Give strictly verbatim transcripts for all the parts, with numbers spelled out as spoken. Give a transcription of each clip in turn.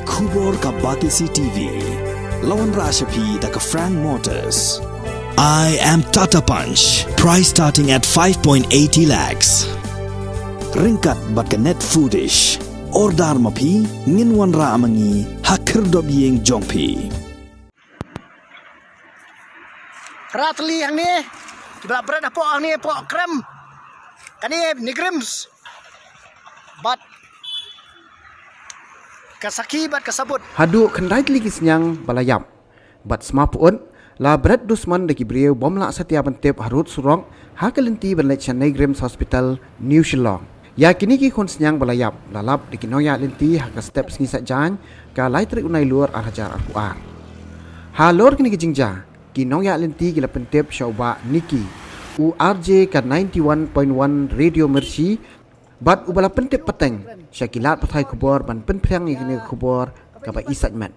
Khubor ka Batesi T V. La wanrah sha phi da ka Frank Motors. I am Tata Punch. Price starting at five point eighty lakhs. Ryngkat bad ka Net Foodish. Order ma phi, ngin wanrah ma ngi ha khyrdop ïing jong phi. Kra tylli hangne, kiba la bret hapoh hangne, hapoh krem. Kane NEIGRIHMS. Bad ka sakhi bad ka sabut. Haduh khyndai tylli ki sniang ba la ïap bad sma pyut la bret dusmon da ki briew bym lah satia ban tip harud surok ha ka lynti ban leit sha NEIGRIHMS Hospital, New Shillong. Ïa kine ki khun sniang ba la ïap la lap da ki nongïaid lynti ha ka step sngi Saitjaiñ, ka lai tarik u Nailur ar hajar arphew ar. Halor kine ki jingjia, ki nongïaid lynti ki la pyntip sha u Bah Nicky, u R J ka ninety one point one Radio Mirchi, bad uba la pyntip pateng sha ki lad pathai khubor ban pynphriang ïa kine ki khubor kaba i sait met.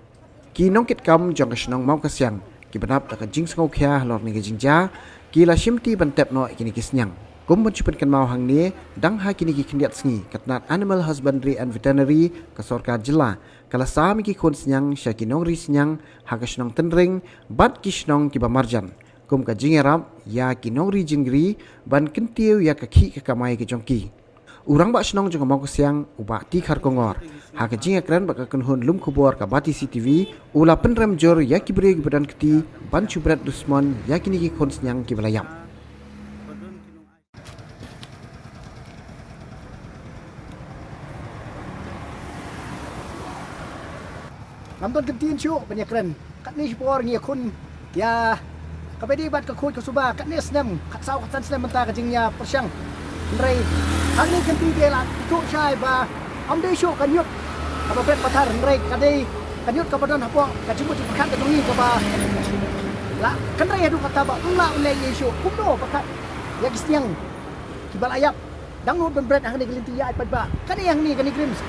Ki nongkitkam jong ka shnong Mawkasiang kiba dap da ka jingsngewkhia halor kane ka jingjia ki la shimti ban tep noh ïa kine ki sniang. Kum ban shu pynkynmaw hangne, dang ha kine ki khyndiat sngi, ka tnat Animal Husbandry and Veterinary ka sorkar jylla ka la sam ïa ki khun sniang sha ki nongri sniang ha ka shnong Tynring bad ki shnong kiba marjan kum ka jingïarap ïa ki nongri jingri ban kyntiew ïa ka khih ka kamai ka jong ki. U Rangbah Shnong jong ka Mawkasiang, u Bah T. Kharkongor, ha ka jingïakren bad ka kynhun lum khubor ka Batesi T V, u la pynrem jur ïa ki briew kiba don kti ban shu bret dusmon ïa kine ki khun sniang kiba la ïap. Ngam don kyntien shuh ban ïakren. Katne shi por ngi ïakhun ïa kaba ïadei bad ka khuid ka suba, katne snem, khatsaw khatsan snem mynta ka jingïapyrshang. Hynrei hangne kynti te la ïathuh shai ba ym dei shuh ka ñiut kaba bret pathar, hynrei ka dei ka ñiut kaba don hapoh ka jingmut jingpyrkhat ka jong ngi kaba la kynrei haduh katta ba ym lah ban leh ei ei shuh. Kumno ba kat ïa ki sniang kiba la ïap dang nud ban bret hangne ka lynti ïaid paidbah. Kane hangne ka NEIGRIHMS.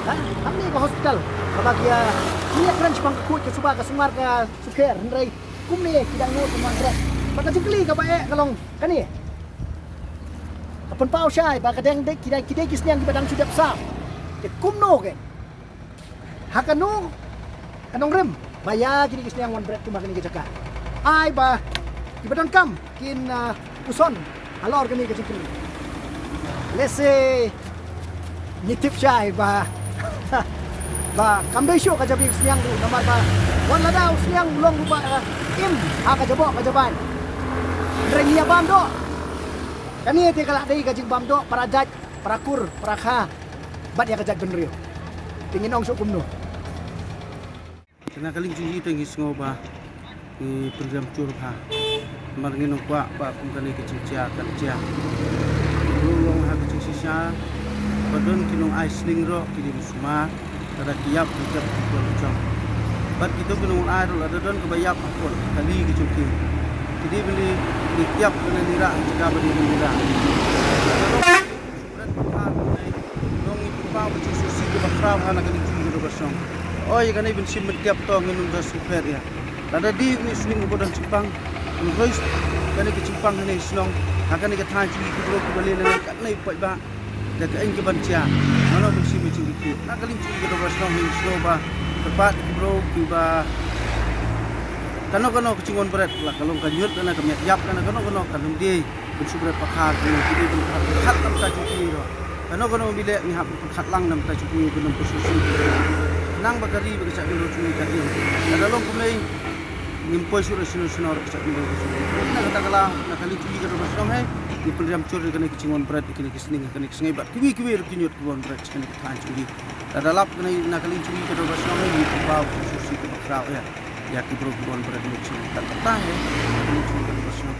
Ha? Hangne ka hospital. Kaba ki, ah, ki ïakren shaphang ka khuid ka suba, ka sumar, ka sukher, hynrei kumne ki dang nud ban wan bret. Bad ka jingkylli kaba eh ka long kane. Ka pynpaw shai ba ka dang dei, ki dei, ki dei ki sniang kiba dang shu dep sam. Te kumno ke? Ha kano ka nongrim ba ïa kine ki sniang wan bret kum ha kane ka jaka? Ai ba kiba donkam kin, ah, puson halor kane ka jingkylli. Lehse ngi tip shai ba, ba kam dei shuh ka jabieng sniang ruh, namar ba wat lada u sniang u long uba, ah, im ha ka jaboh ka jaban, hynrei ngi ïa bam doh. Kane te ka la dei ka jingbam doh para jait, para kur, para kha bad ïa ka jaitbynriew. Te ngin ong shuh kumno? Te na ka liang jong ngi te ngi sngew ba ngi pynrem jur bha. Namar ngin ym kwah ba kum kane ka jingjia kan jia. Ruh long ha ka jingshisha ba don ki nongai sniang ruh ki dei ban sumar. Lada ki ïap ki ïap ki don jong. Bad kito ki nongai ruh lada don kaba ïap ha ka kali ka jong ki, ki dei ban leit tiap lane leit rah ha jaka ba dei ban leit rah. Bret pathar, ngi pynpaw ka jingsngewsih kaba khraw ha na ka liang jong ngi ka dorbar shnong. Oi, ïa kane ban shim ban tiap to ngin ym da sngewpher ïa. Lada dei une u sniang uba don jingpang, un roi kane ka jingpang hangne ha shnong, ha kane ka thaiñ jong ngi ki briew kiba leh lane katne u paidbah, da kaei kaban jia, mano ban shim ka jingkitkhlieh. Na ka liang jong ngi ka dorbar shnong ngi sngew ba kyrpad ïa ki briew kiba kano kano ka jingwan bret, la ka long ka ñiut lane ka met ïap lane kano kano, kan ym dei ban shu bret pathar, ki dei ban pyrkhat na bynta jong ki ruh. Kano kano ba ngi leh ngi hap pyrkhat lang na bynta jong ki, ban ym pyrshah shuh. Nang ba ka ri bad ka jaitbynriew jong ngi ka im, lada long kumne ngim poi shuh shuh shuh ruh ka jaitbynriew jong ngi. Na kata ka la, na ka liang jong ngi ka dorbar shnong hi, ngi pynrem jur ïa kane ka jingwan bret ïa kane ka sniang, ïa kane ka sngi bad kiwei kiwei ruh ki ñiut kiba wan bret ïa kane ka thaiñ jong ngi. Lada lap kane na ka liang jong ngi ka dorbar shnong hi, ngi pynpaw ka jingsngewsih kaba khraw ïa, ïa ki briew kiba wan bret ïa kane ka sniang. Tang katta hi, na ka liang jong ngi ka dorbar shnong.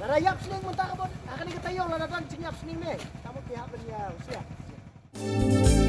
Lada ïap sning mynta ka bud, ha kane ka taïew lada dang jingïap sning ne. Ka bud ki hap ban ïa u siat.